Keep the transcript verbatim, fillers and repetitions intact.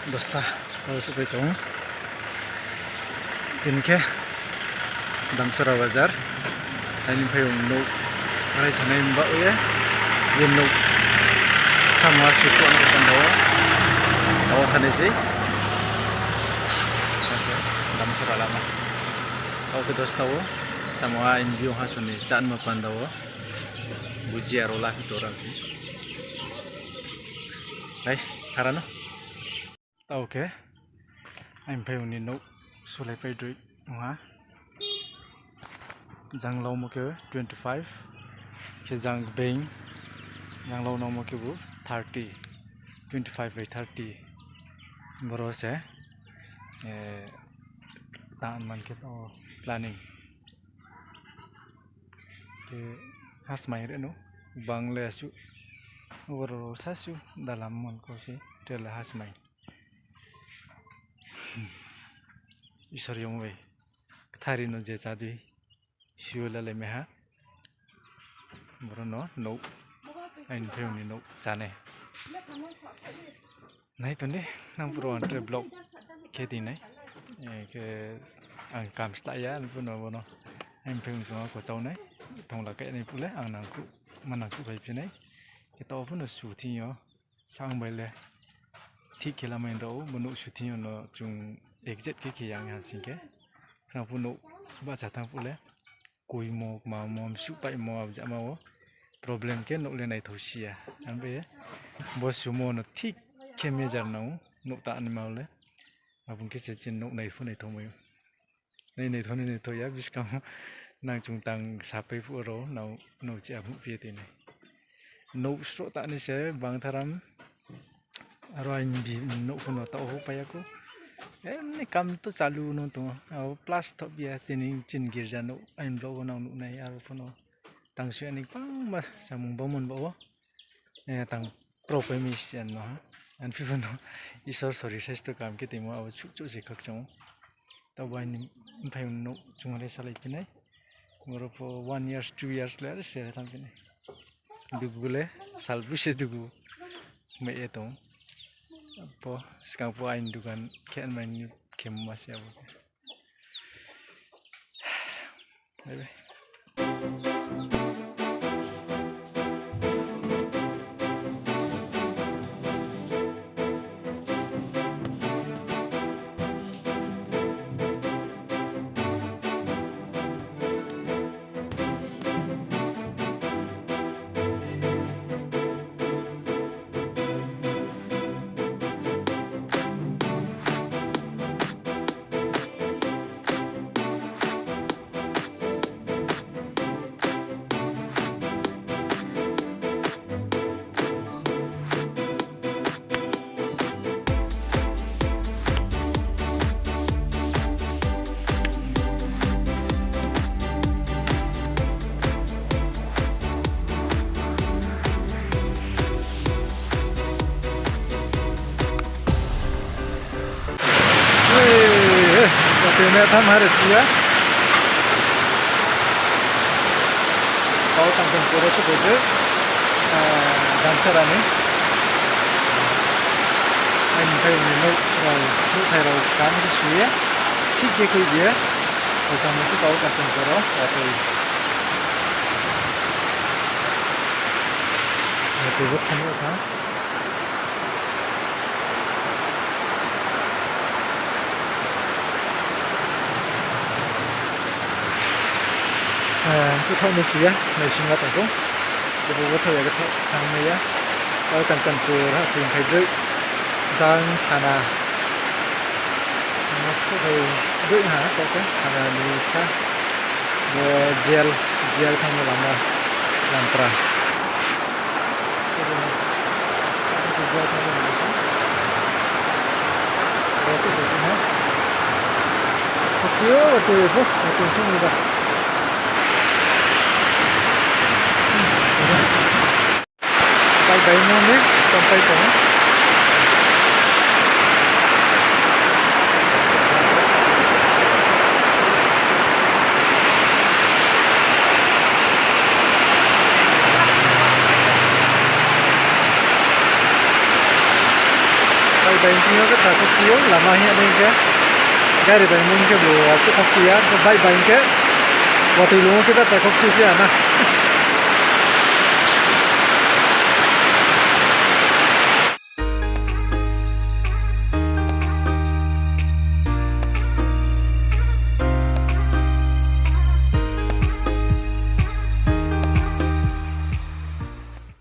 Dosta, tao souhphai tong ou. Tini khe Damsara bazar. Aini mphaiyong nouh rai sanai mba ye, ye nouh samung ha suku ang panda wo. Tao thanai sei. Damsara lama. Tao khe dosta wo. Samung ha aini biyong ha soni chanma panda wo. Bujia rao laphi to rang sei. Hai, thara no. Tao khe, aini mphaiyong ni nouh sulaipai droi ong ha. Jang laumo khe twenty five, khe jang being, jang lau nangmo khebu thirty, twenty five by thirty. Boro se, eh, tang man khe tao planning. Khe hasmai re no, bang le asuh, boro sasuh dalam mon kau se, tre le hasmai. Isor yong bai kthari no je chá di, suyo lalai mai ha. Boro no nouh, aini mphaiyong ni nouh chánai. Nai tong di, nang puro ang tre vlog khe di nai. Eh, khe ang kam sla ya, bono, bono. Aini mphaiyong chung ha kochau nai. Thongla khe nai phuh le, ang nangkhruh, ma nangkhruh phaiphi nai. Khe tao phuno su thing yo. Sang bai le thik khe lamai rao, bo nouh su thing yo no chung exact khe khe yang ha sing khe. Khna phuh nouh bahcha thanng phuh le, koimo, kmamo, msuh paimo, abjama wo problem khe nouh le naithao si ya. Ang bai bo sumo no thik khe measure nang ou, nouh ta ni ma le. Abo khe se chini nouh naiphu naithao mai ou. Nai naithao ni naithao ya, buskang nang chung tang sapai phuh rao, nang, nang chi amu phi ye tini. Nouh sroh ta ni se bang tharam. Aro aini bi nouh phuno taoh ho pai ya khou. Emni kam to chalu no tong ou. Abo plus thoh phi ya tini chini girja nouh aini vlog wo nang nuh nai aro phuno. Tang su ya ni bangma samung bamon ba wo. Eh, tang pro pai mi siyan no ha. Ang phi phuno Isor sori saisto kam khe tongmo abo suh chouh se khakchang ou. Tao bo aini mphaiyong nouh chung le salai phi nai. Boro pho one years, two years le are se thanng phi nai. Dugu le, sal bui se dugu mai ye tong. Pho, skang pho aini dugan khe mai ni khe ma se abo khe. Bye bye. Oi, eh, watoi metham hare si ya. Tao Kanchanpur wo souhphai je, ah, Damsara ni. Aini mphaiyong ni nouh rao, nouhthai rao kam khe su ye, thik khe khui bi ye. Kochang ni se tao Kanchanpur wo watoi. Watoi bo thani o tha. Eh, bthaoh ni si ya, naising ma tong khou. Kebo bthaoh ya, bthaoh thanng mai ya. Tao Kanchanpur ha sing phai droi. Jang thana. Thana souhphai droi ha, tao khe thana ni sa. Bo jail, jail thanng ni lama, lamtra. Bai bai no ni tongpai tong. Bai Hing yo khe ta khokchi ou, lama hing ya nai khe. Gari bai mung khe bo asuh khokchi ya, khe bike bai hing khe. Watoi lung wo khe ta khokchi phi ya na.